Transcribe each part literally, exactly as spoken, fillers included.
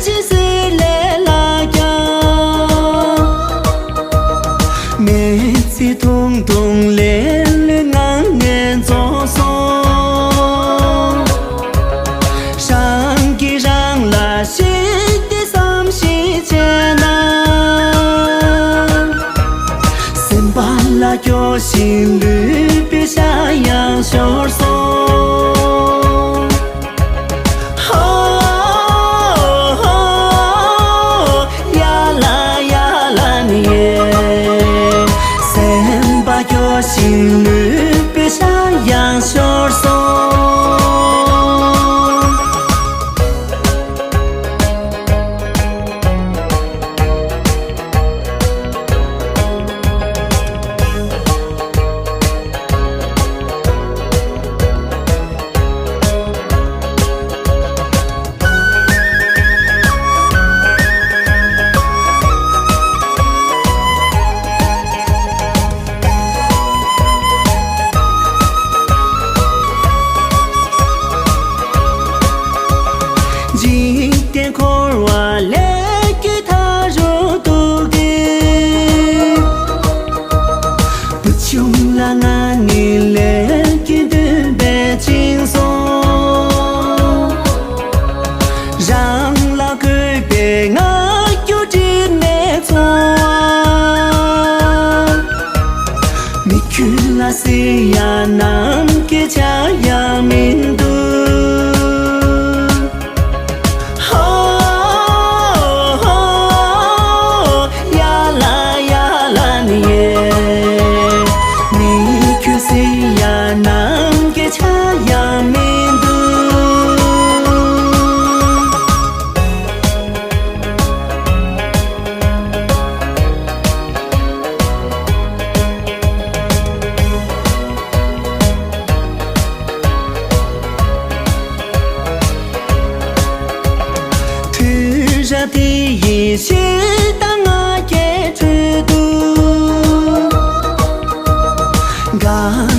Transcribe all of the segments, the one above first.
ཅི་ཟེར་ལས་ལ་ཀྱང་། མེ་ཚིག་ཐུང་ཐུང་ལས་ལུས་ངང་ངེས་རྫོགས་སོང་། རང་གིས་རང་ལ་ཤེས་ཏེ་བསམ་ཤེས་བྱས་ན། སེམས་པ་ལ་སྐྱོ་ཞིང་ལུས་པའི་ཤ་ཡང་ཤོར་སོང་། ཧོ་ཧོ་ཡ་ལ་ཡ་ལ་ནི་ཡེ། སེམས་པ་སྐྱོ་ཞིང་ལུས་པའི་ཤ་ཡང་ཤོར་སོང་། འཇིག་རྟེན་འཁོར་བ་ལས་རྒྱུ་མཐའ་རུ་གཏུགས་ཏེ། བུ་ཆུང་ལ་ང་ནི་ལས་རྒྱུ་འདུན་པས་བཅིངས་སོང་། རང་ལ་དགོས་པའི་ང་རྒྱུ་སྒྲིབ་མེད་འཚོ་བ། མི་ཁྱོད་ལ་སྲིད་ཡ་ནམ་མཁའི་ཆ་ཡང་མི་འདུག་ཧོ་ཧོ་ཡ་ལ་ཡ་ལ་ནི་ཡེ། མི་ཁྱོད་སྲིད་ཡ་ནམ་མཁའི་ཆ་ཡང་མི་འདུག་དུས་རབས་འདི་ཡི་ཤེས་དང་ང་རྒྱལ་ཁྲོད་དུ། དགའ་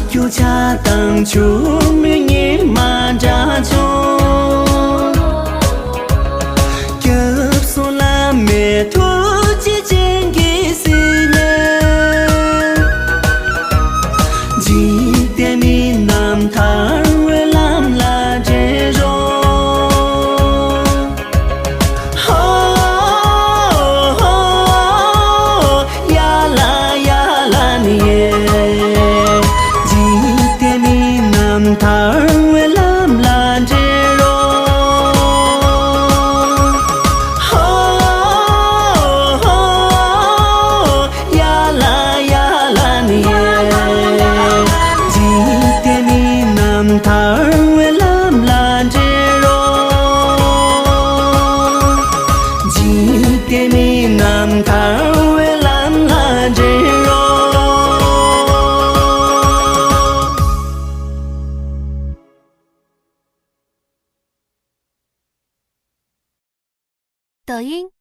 སྐྱོ་ཆགས་སྡང་ཆུང་མི་ཉི་མ་འདྲ་བྱུང་། སྐྱབས་སུ་བླ་མེད་ཐུགས་རྗེ་ཅན་གྱིས་གཟིགས་ནས། འཇིག་རྟེན་མི་རྣམས་ཐར་བའི་ལམ་ལ་འདྲེན་རོགས། ཧོ་ཧོ་ཡ་ལ་ཡ་ལ་ནི་ཡེ། འཇིག་རྟེན་མི་རྣམས་ཐར་བའི་ལམ་ལ་འདྲེན་རོགས། ཧོ་ཧོ་ཡ་ལ་ཡ་ལ་ནི་ཡེ། འཇིག་རྟེན་མི་རྣམས་ཐར་བའི་ལམ་ལ་འདྲེན་རོགས། འཇིག་རྟེན་མི་རྣམས་ཐར་བའི་ལམ་ལ་འདྲེན་རོགས།抖音